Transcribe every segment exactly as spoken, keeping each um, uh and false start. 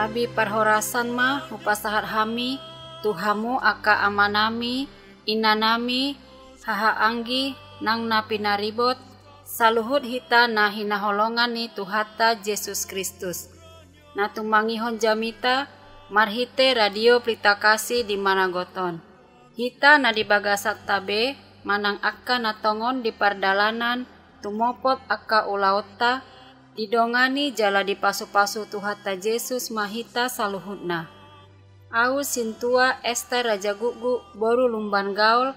Gabe parhorasan ma hupasahat hami tu hamu angka amanami, inanami, hahaanggi nang na pinaribot, saluhut hita na hinaholongan ni Tuhanta Jesus Kristus, na tumangihon jamita marhite Radio Pelita Kasih di manogot on. Hita na di bagasanta be, manang angka na tongon di pardalanan tumopot angka ulaonta, didongani jala dipasupasu Tuhanta Jesus ma hita saluhutna. Ahu sintua Ester Rajagukguk boru Lumban Gaol,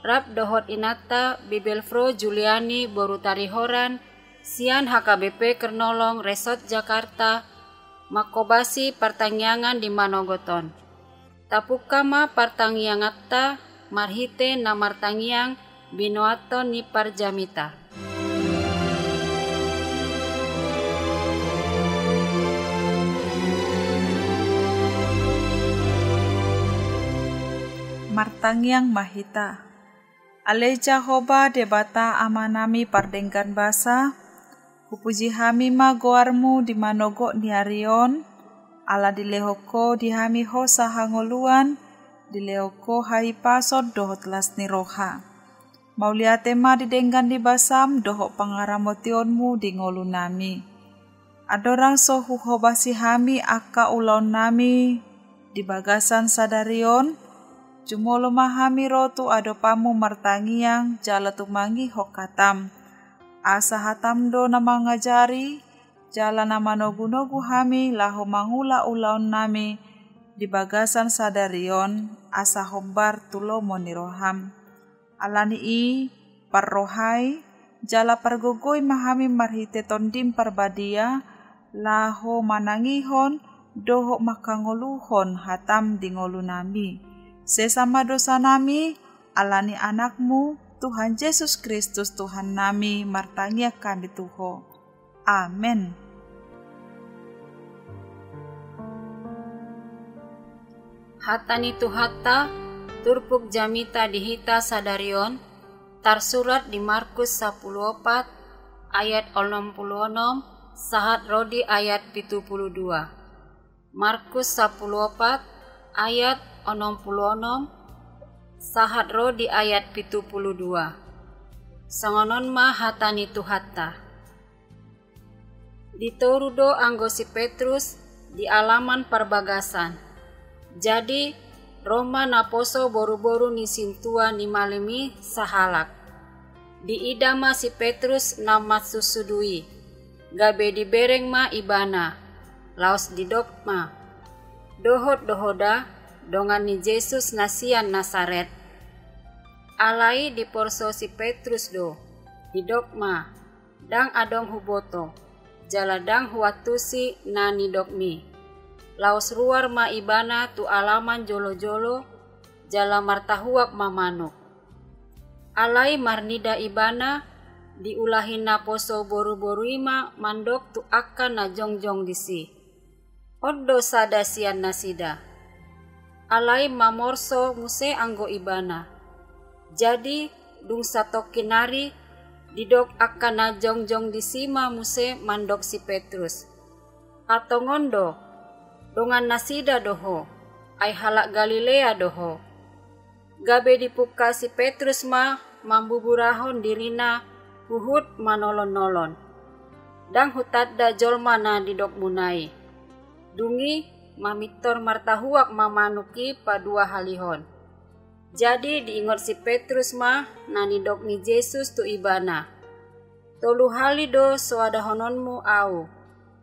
rap dohot inanta Bibelvrouw Juliani boru Tarihoran, sian H K B P Kernolong Resort Jakarta, manghobasi partangiangan di manogot on. Tapungka ma partangianganta marhite na martangiang binoanton ni parjamita. Martangiang ma hita. Ale Jahowa Debata Amanami pardenggan basa, hupuji hami ma goarmu di manogot ni ari on, ala dilehon Ho di hami hosa hangoluan, dilehon Ho hahipason dohot las ni roha. Mauliate ma di denggan ni basam dohot pangaramotionmu di ngolunami. Andorang so huhobasi hami angka ulaonnami di bagasan sadari on, jumolo ma hami ro tu adopanmu martangiang jala tumangihon hatam. Asa hatam do na mangajari, jala na manogunogu hami laho mangula ulaonnami di bagasan sadari on, asa hombar tu lomo ni roham. Ala ni i, parrohai, jala pargogoi ma hami marhite Tondim Parbadia, laho manangihon dohot manghangoluhon hatam di ngolunami. Sesa ma dosanami, ala ni Anakmu, Tuhan Jesus Kristus Tuhannami, martangiang hami tu Ho. Amen. Hata ni Tuhanta, turpuk jamita di hita sadari on, tarsurat di Markus sampulu opat ayat onom pulu onom, sahat ro di ayat pitu pulu dua. Markus sampulu opat ayat onom pulu onom, sahat ro di ayat pitu pulu dua. Songon on ma hata ni Tuhanta. Di toru do anggo si Petrus di alaman parbagasan. Jadi, ro ma naposo boruboru ni sintua ni malim i sahalak. Diida ma si Petrus na mansusudu i, gabe dibereng ma ibana, laos didok ma: Dohot do ho da, dongan ni Jesus na sian Nasaret. Alai diporso si Petrus do, didok ma: Ndang adong huboto, jala ndang huantusi na nidokmi. Laos ruar ma ibana tu alaman jolojolo, jala martahuak ma manuk. Alai marnida ibana, diulahi naposo boruboru i ma mandok tu angka na jongjong disi: On do sada sian nasida. Alai mamorso muse anggo ibana. Jadi, dung satongkin ari, didok angka na jongjong disi ma muse mandok si Petrus: Antong on do, dongan nasida do ho, ai halak Galilea do ho. Gabe dipungka si Petrus ma mambuburahon dirina huhut manolonolon: Ndang hutanda jolma na nidokmuna i. Dung i, mamintor martahuak ma manuk i paduahalihon. Jadi diingot si Petrus ma na nidok ni Jesus tu ibana: Tolu hali do soadahononmu ahu,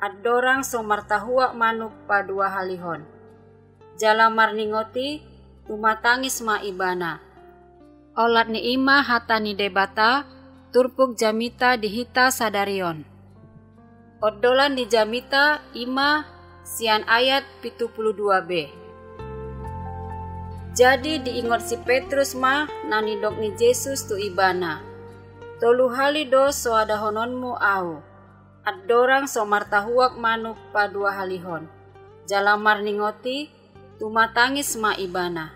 andorang so martahuak manuk paduahalihon. Jala marningot i, tumatangis ma ibana. Olat ni i ma hata ni Debata, turpuk jamita di hita sadari on. Ondolan ni jamita i ma sian ayat pitu pulu dua be. Jadi diingot si Petrus ma na nidok ni Jesus tu ibana: Tolu hali do soadahononmu ahu, andorang so martahuak manuk paduahalihon. Jala marningot i, tumatangis ma ibana.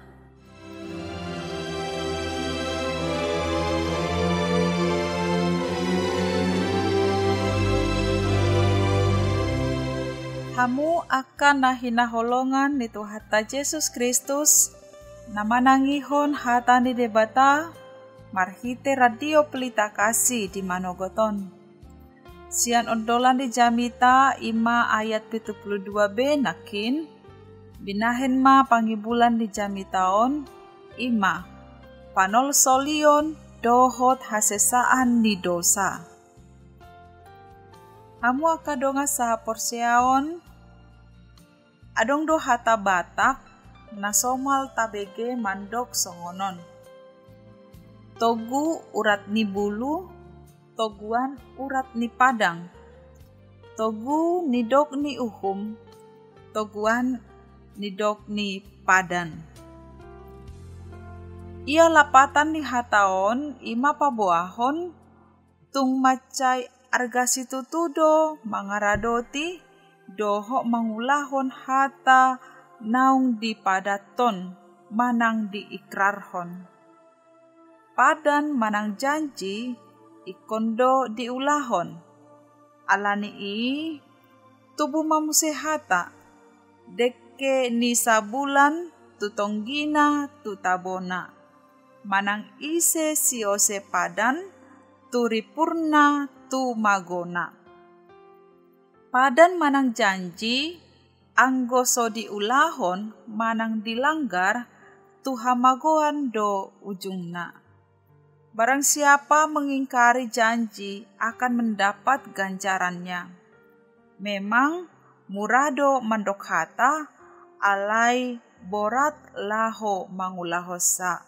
Hamu angka na hinaholongan ni Tuhanta Jesus Kristus, na manangihon hata ni Debata marhite Radio Pelita Kasih di manogot on. Sian ondolan ni jamita i ma ayat pitu pulu dua B nangkin, binahen ma pangibulan ni jamita on, i ma panolsolion dohot hasesaan ni dosa. Hamu angka dongan sahaporseaon, adong do hata Batak na somal tabege mandok songon on: Togu urat ni bulu, toguan urat ni padang. Togu nidok ni uhum, toguan nidok ni padan. Ia lapatan ni hata on i ma paboahon tung mansai arga situtu do mangaradoti dohot mangulahon hata naung dipadathon manang diikrarhon. Padan manang janji ingkon do diulahon. Ala ni i, tubu ma muse hata, dengke ni sabulan tu tonggina tu tabona, manang ise siose padan tu ripurna tu magona. Padan manang janji, anggo so diulahon manang dilanggar, tu hamagoan do ujungna. Barang siapa mengingkari janji akan mendapat ganjarannya. Memang mura do mandok hata, alai borat laho mangulahonsa.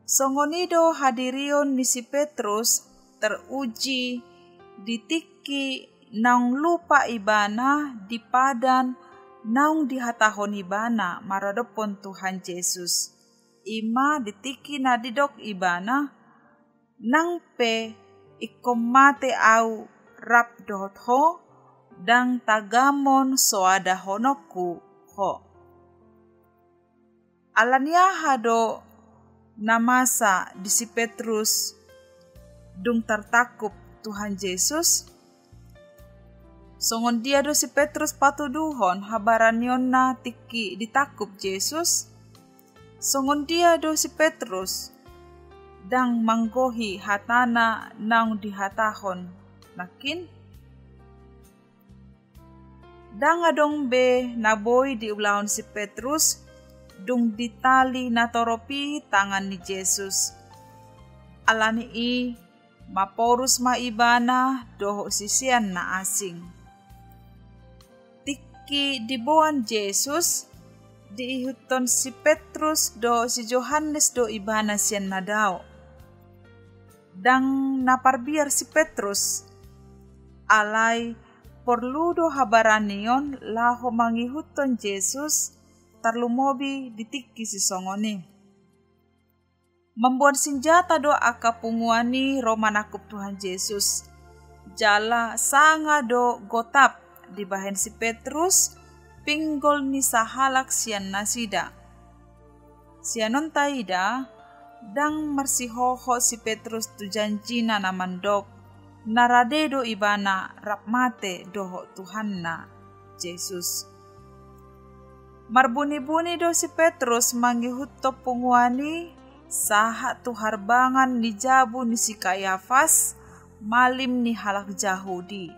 Songon i do hadirion ni si Petrus teruji di tingki naung lupa ibana di padan naung dihatahon ibana maradophon Tuhan Jesus. I ma di tingki na didok ibana, nang pe ingkon mate ahu rap dohot ho, ndang tagamon soadahononku ho. Ala ni aha do na masa di si Petrus dung tartangkup Tuhan Jesus? Songon dia do si Petrus patuduhon habaranionna tingki ditangkup Jesus? Songon dia do si Petrus ndang manggohi hatana naung dihatahon nangkin? Ndang adong be na boi diulahon si Petrus dung ditali natorop i tangan ni Jesus. Ala ni i, maporus ma ibana dohot sisean na asing. Tingki diboan Jesus, diihuthon si Petrus dohot si Johannes do ibana sian na dao. Ndang na parbiar si Petrus, alai porlu do habaranion laho mangihuthon Jesus, tarlumobi di tingki sisongon i. Mamboan sinjata do angka punguan i ro manangkup Tuhan Jesus. Jala sanga do gotap dibahen si Petrus pinggol ni sahalak sian nasida. Sian on taida, ndang marsihohot si Petrus tu janjina na mandok, na rade do ibana rap mate dohot Tuhanna Jesus. Marbuni-buni do si Petrus mangihuthon punguan i sahat tu harbangan ni jabu ni si Kayafas, malim ni halak Jahudi.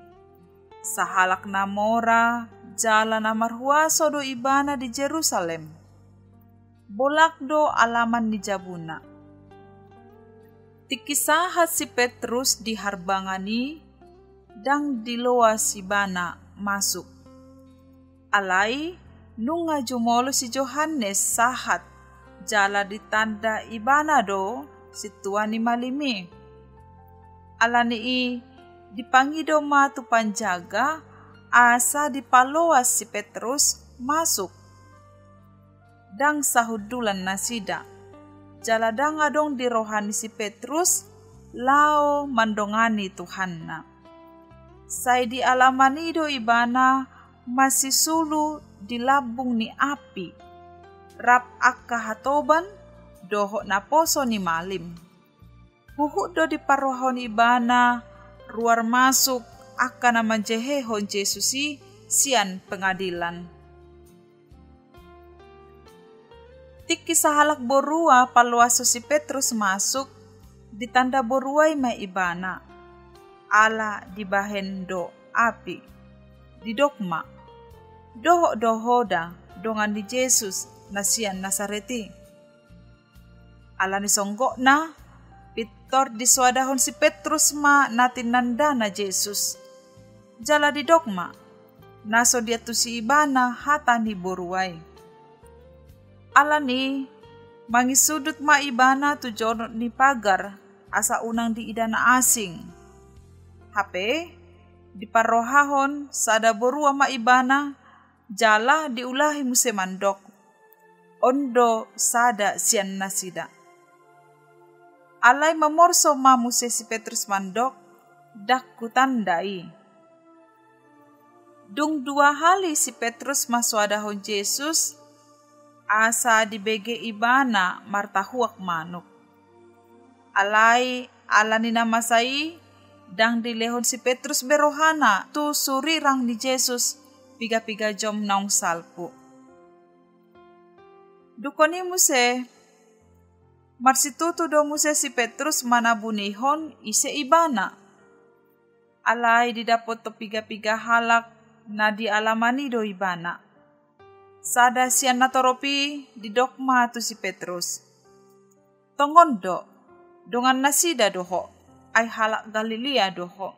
Sahalak na mora jala na marhuaso do ibana di Jerusalem. Bolak do alaman ni jabuna. Tingki sahat si Petrus di harbangan i, ndang diloas ibana masuk. Alai nunga jumolo si Johannes sahat jala ditanda ibana do sintua ni malim i. Ala ni i, dipangido ma tu panjaga asa dipaloas si Petrus masuk. Ndang sahundulan nasida, jala ndang adong di roha ni si Petrus laho mandongani Tuhanna. Sai di alaman i do ibana masisulu di lambung ni api, rap angka hatoban dohot naposo ni malim. Huhut do diparrohahon ibana ruar masuk angka na manjehehon Jesus i sian pengadilan. Tingki sahalak borua paloashon si Petrus masuk, ditanda borua i ma ibana, ala dibahen do api. Didok ma, "Dohot do ho da dongan ni Jesus na sian Nasaret i?" Ala ni songgotna, pintor disoadahon si Petrus ma na tinandana Jesus. Jala didok ma, na so diantusi ibana hata ni borua i. Ala ni, mangisudut ma ibana tu jonok ni pagar, asa unang diida na asing. Hape, diparrohahon sada borua ma ibana, jala diulahi muse mandok, "On do sada sian nasida." Alai mamorso ma muse si Petrus mandok, "Ndang hutanda i." Dung dua hali si Petrus masoadahon Jesus, asa dibege ibana martahuak manuk. Alai ala ni na masa i, ndang dilehon si Petrus be rohana tu surirang ni Jesus piga-piga jom naung salpu. Dungkon i muse, marsitutu do muse si Petrus manabunihon ise ibana. Alai didapothon piga-piga halak na di alaman i do ibana. Sada sian natorop i didok ma tu si Petrus, "Tongon do, dongannasida do ho, ai halak Galilea do ho."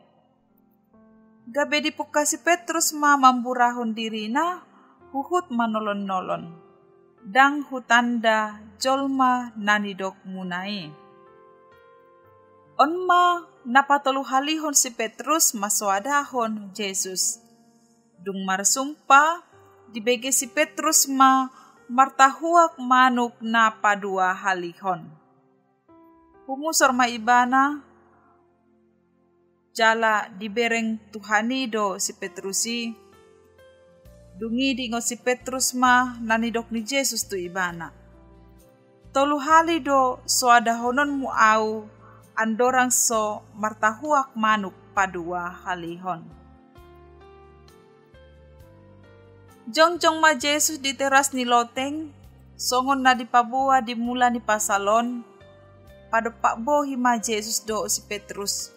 Gabe dipungka si Petrus ma mamburahon dirina, huhut manolon-nolon, "Ndang hutanda jolma na nidokmuna i." On ma na patoluhalihon si Petrus masoadahon Jesus. Dung marsumpa, dibege si Petrus ma martahuak manuk na paduahalihon. Humusor ma ibana, jala dibereng Tuhan i do si Petrus i. Dung i diingot si Petrus ma na nidok ni Jesus tu ibana, "Tolu hali do soadahononmu au, andorang so martahuak manuk paduahalihon." Jongjong ma Jesus di teras ni loteng, songon na dipaboa di mula ni pasal on. Padompak bohi ma Jesus dohot si Petrus.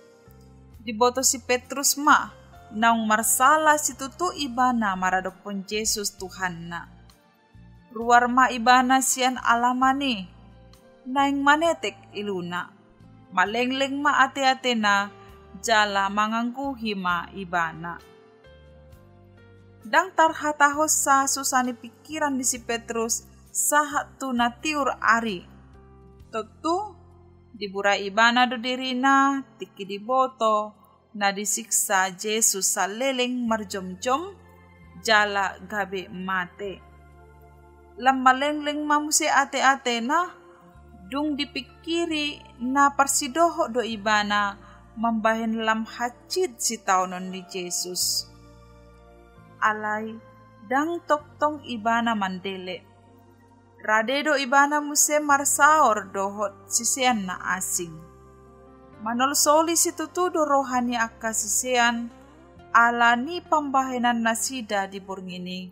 Diboto si Petrus ma, naung marsala situtu ibana maradophon Jesus Tuhanna. Ruar ma ibana sian alaman i, naeng manetek iluna. Malengleng ma ate-atena, jala mangangguhi ma ibana. Ndang tarhatahonsa susa ni pingkiran ni si Petrus, sahat tu na tiur ari. Tontu, diburai ibana do dirina, tingki diboto na disiksa Jesus saleleng marjomjom, jala gabe mate. Lam malengleng ma muse ate-atena, dung dipingkiri na parsidohot do ibana mambahen lam hansit sitaonon ni Jesus. Alai, ndang tongtong ibana mandele. Rade do ibana muse marsaor dohot sisean na asing. Manolsoli situtu do roha ni angka sisean, ala ni pambahenannasida di borngin i.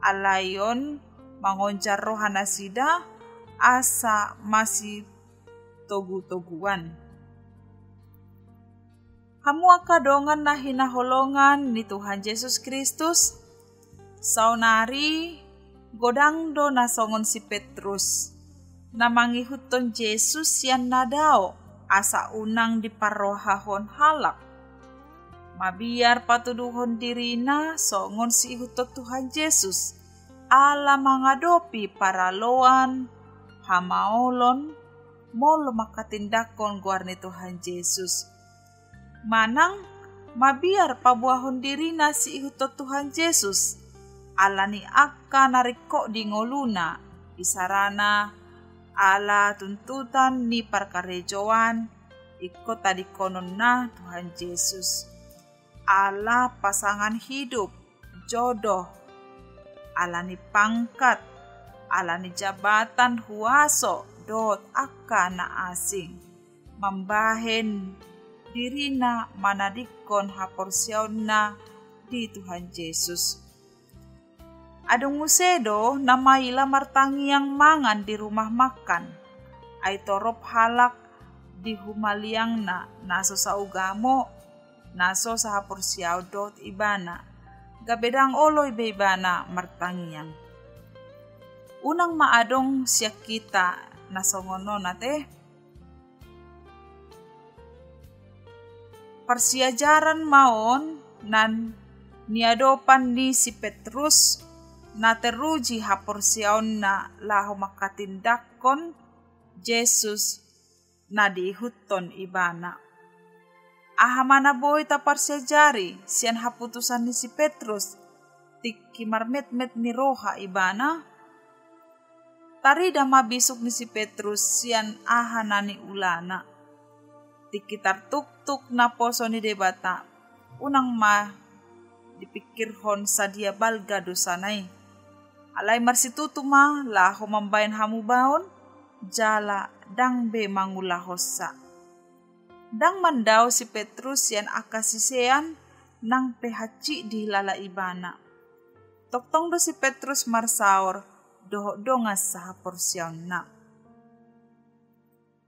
Alai on mangonjar rohanasida, asa masitogutoguan. Hamu angka dongan na hinaholongan ni Tuhan Jesus Kristus, saonari godang do na songon si Petrus, na mangihuthon Jesus sian na dao, asa unang diparrohahon halak. Mabiar patuduhon dirina songon siihuthon Tuhan Jesus, ala mangadopi paraloan, hamaolon, molo manghatindanghon goar ni Tuhan Jesus. Manang mabiar paboahon dirina siihuthon Tuhan Jesus, ala ni angka na ringkot di ngoluna, isarana ala tuntutan ni parkarejoan, ingkon tadingkononna Tuhan Jesus. Ala pasangan hidup, jodoh, ala ni pangkat, ala ni jabatan, huaso, dohot angka na asing. Mambahen dirina manadingkon haporseaonna di Tuhan Jesus. Adong muse do na maila martangiang mangan di rumah makan, ai torop halak di humaliangna na so saugamo, na so sahaporseaon dohot ibana, gabe ndang olo be ibana martangiang. Unang ma adong sian hita na songon on ate. Parsiajaran ma on na niadopan ni si Petrus na teruji haporseaonna laho manghatindanghon Jesus na diihuthon ibana. Aha ma na boi taparsiajari sian haputusan ni si Petrus tingki marmetmet ni roha ibana? Tarida ma bisuk ni si Petrus sian aha na niulana. Tingki tartuktuk naposo ni Debata, unang ma dipingkirhon sadia balga dosana i. Alai marsitutu ma laho mambahen hamubaon, jala ndang be mangulahonsa. Ndang mandao si Petrus sian angka sisean nang pe hansit dihilala ibana. Tongtong do si Petrus marsaor dohot dongan sahaporseaonna.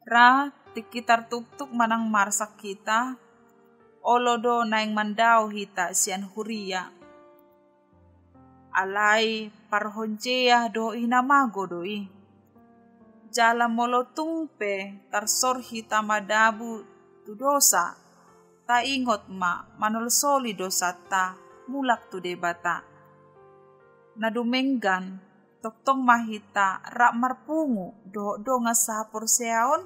Ra, tingki tartuktuk manang marsak hita, olo do naeng mandao hita sian huria. Alai parhonjea dohot hinamago do i. Jala molo tung pe tarsor hita madabu tu dosa, taingot ma manolsoli dosanta mulak tu Debata. Na dumenggan, tongtong ma hita rap marpungu dohot dongan sahaporseaon,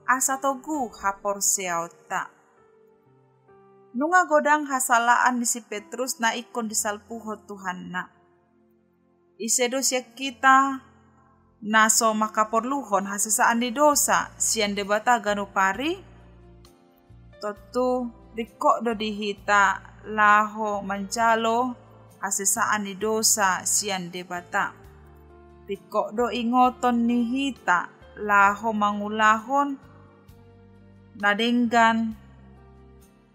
asa togu haporseaonta. Nunga godang hasalaan ni si Petrus na ingkon disalpuhon Tuhanna. Ise do sian hita na so manghaporluhon hasesaan ni dosa sian Debata ganup ari? Tontu ringkot do di hita laho manjalo hasesaan ni dosa sian Debata. Ringkot do ingoton ni hita laho mangulahon na denggan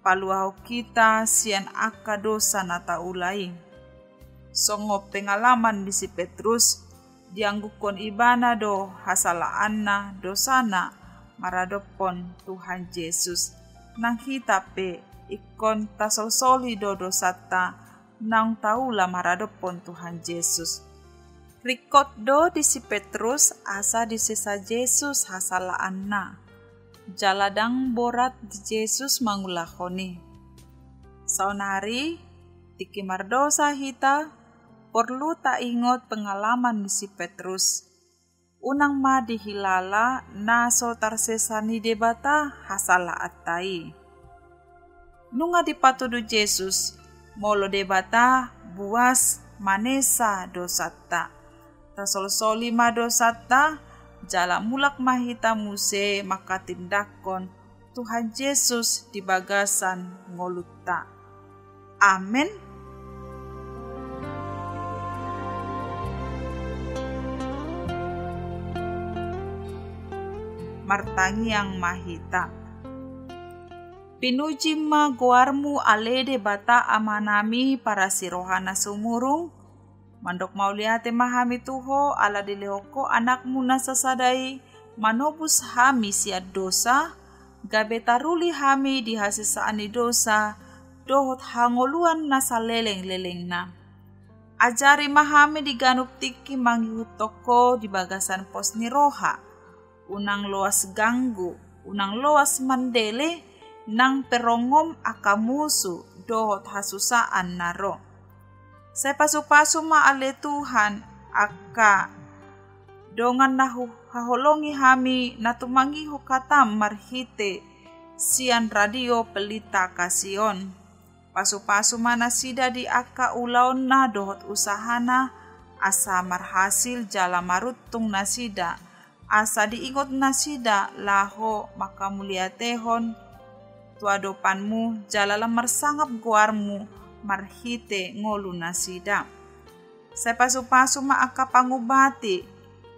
paluahon hita sian angka dosa na taula i. Songon pengalaman ni si Petrus, diangguhon ibana do hasalaanna dosana maradophon Tuhan Jesus. Nang hita pe ingkon tasolsoli do dosanta naung taula maradophon Tuhan Jesus. Ringkot do di si Petrus asa disesa Jesus hasalaanna. Jala ndang borat di Jesus mangulahon i. Saonari, tingki mardosa hita, porlu taingot pengalaman ni si Petrus. Unang ma dihilala na so tarsesa ni Debata hasalaanta i. Nunga dipatudu Jesus, molo Debata buas manesa dosanta. Tasolsoli ma dosanta, jala mulak ma hita muse manghatindanghon Tuhan Jesus di bagasan ngolunta. Amen. Martangiang ma hita. Pinuji ma goarmu ale Debata Amanami parasi roha na sumurung. Mandok mauliate ma hami tu Ho ala dilehon Ho Anakmu na sasada i manobus hami sian dosa, gabe taruli hami di hasesaan ni dosa dohot hangoluan na saleleng-lelengna. Ajari ma hami di ganup tingki mangihuthon Ho di bagasan pos ni roha. Unang loas ganggu, unang loas mandele, nang pe rongom angka musu dohot hasusaan na ro. Sai pasu-pasu ma ale Tuhan angka dongan na hu-, haholongi hami na tumangihon hatam marhite sian Radio Pelita Kasih on. Pasu-pasu ma nasida di angka ulaonna dohot usahana, asa marhasil jala maruntung nasida, asa diingot nasida laho manghamuliatehon tu adopanmu jala lam marsangap goarmu marhite ngolu nasida. Sai pasu-pasu ma angka pangubati,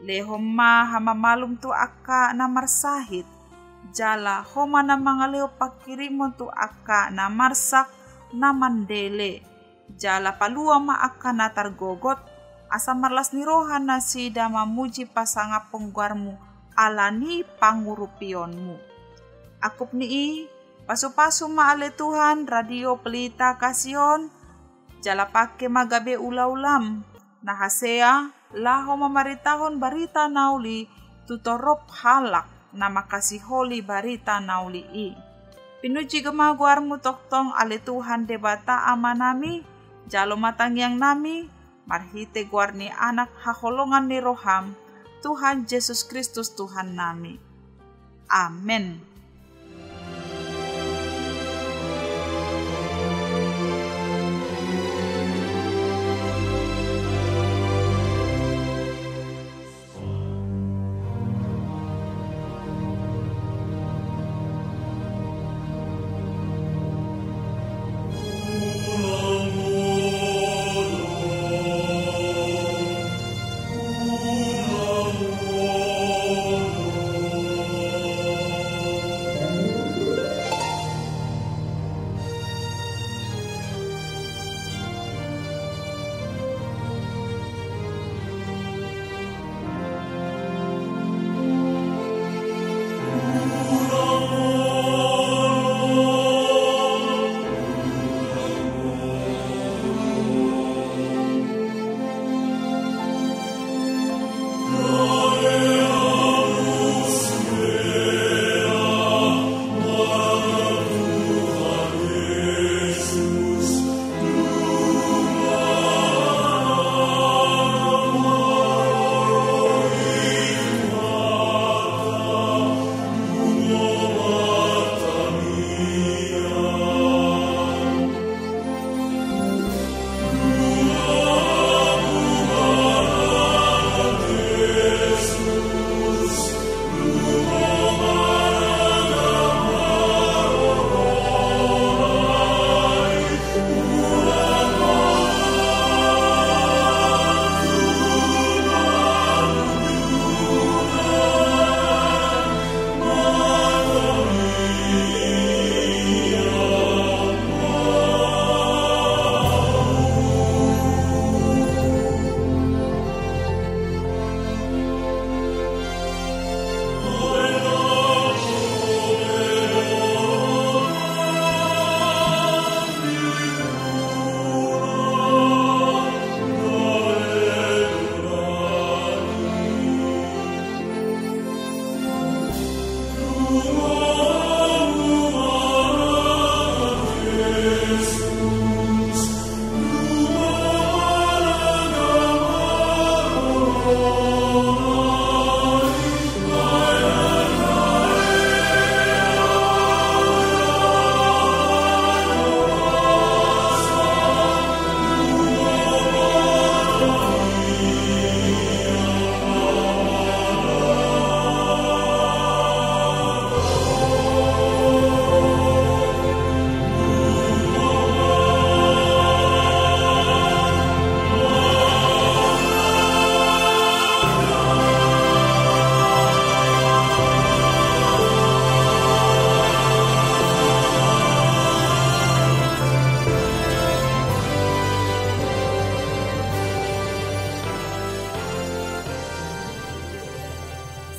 lehon ma hamamalum tu angka na marsahit, jala Ho ma na mangalehon panghirimon tu angka na marsak na mandele. Jala palua ma angka na targogot, asa marlas ni roha nasida mamuji pasangaphon goarmu ala ni pangurupionmu. Angkup ni i, pasupasu ma ale Tuhan Radio Pelita Kasih on, jala pangke ma gabe ulaulam na hasea laho mamaritahon barita na uli tu torop halak na mangkasiholi barita na uli i. Pinuji ma goarmu tongtong ale Tuhan Debata Amanami, jalo ma tangiangnami, marhite goar ni Anak haholongan ni roham, Tuhan Jesus Kristus Tuhannami. Amen.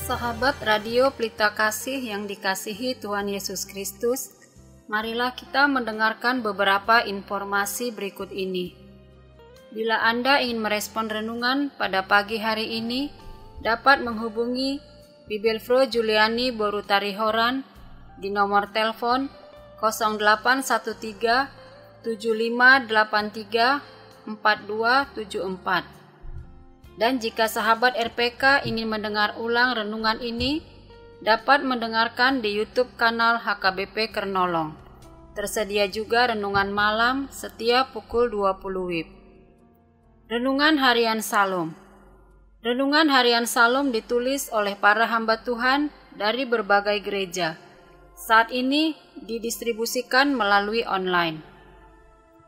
Sahabat Radio Pelita Kasih yang dikasihi Tuhan Yesus Kristus, marilah kita mendengarkan beberapa informasi berikut ini. Bila Anda ingin merespon renungan pada pagi hari ini, dapat menghubungi Bibelvrouw Juliani boru Tarihoran di nomor telepon kosong delapan satu tiga tujuh lima delapan tiga empat dua tujuh empat. Dan jika sahabat R P K ingin mendengar ulang renungan ini, dapat mendengarkan di YouTube kanal H K B P Kernolong. Tersedia juga renungan malam setiap pukul dua puluh wib. Renungan Harian Salom. Renungan Harian Salom ditulis oleh para hamba Tuhan dari berbagai gereja. Saat ini didistribusikan melalui online.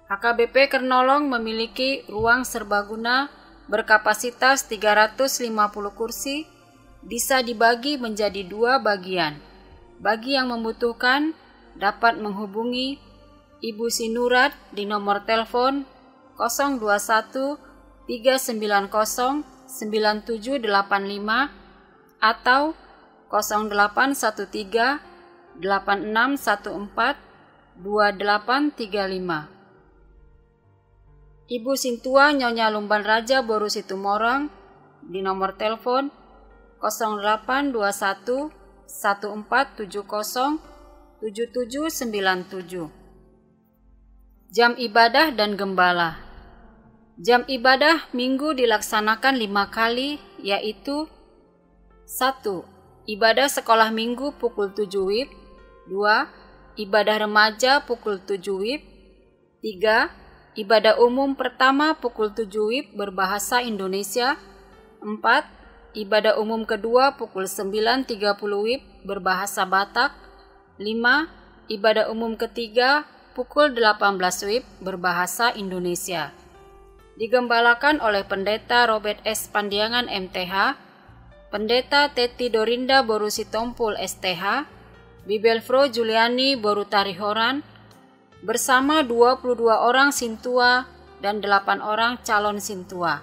H K B P Kernolong memiliki ruang serbaguna berkapasitas tiga ratus lima puluh kursi, bisa dibagi menjadi dua bagian. Bagi yang membutuhkan, dapat menghubungi Ibu Sinurat di nomor telepon kosong dua satu tiga sembilan kosong sembilan tujuh delapan lima atau kosong delapan satu tiga delapan enam satu empat dua delapan tiga lima. Ibu Sintua Nyonya Lumban Raja boru Situmorang di nomor telepon kosong delapan dua satu satu empat tujuh kosong tujuh tujuh sembilan tujuh. Jam ibadah dan gembala. Jam ibadah Minggu dilaksanakan lima kali, yaitu: satu. Ibadah sekolah Minggu pukul tujuh wib. Dua. Ibadah remaja pukul tujuh wib. Tiga. Ibadah umum pertama pukul tujuh wib berbahasa Indonesia. Empat. Ibadah umum kedua pukul sembilan tiga puluh wib berbahasa Batak. Lima. Ibadah umum ketiga pukul delapan belas wib berbahasa Indonesia. Digembalakan oleh Pendeta Robert S Pandiangan M T H, Pendeta Teti Dorinda boru Sitompul S T H, Bibelvrouw Juliani boru Tarihoran, bersama dua puluh dua orang sintua dan delapan orang calon sintua.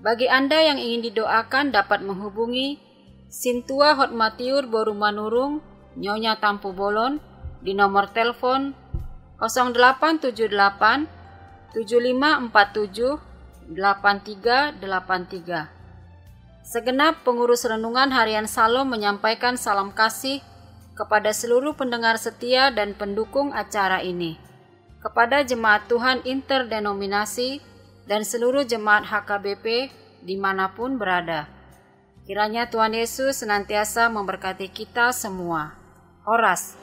Bagi Anda yang ingin didoakan dapat menghubungi Sintua Hotmatiur boru Manurung, Nyonya Tampubolon, di nomor telepon kosong delapan tujuh delapan tujuh lima empat tujuh delapan tiga delapan tiga. Segenap pengurus Renungan Harian Salom menyampaikan salam kasih kepada seluruh pendengar setia dan pendukung acara ini, kepada jemaat Tuhan interdenominasi, dan seluruh jemaat H K B P dimanapun berada. Kiranya Tuhan Yesus senantiasa memberkati kita semua. Horas.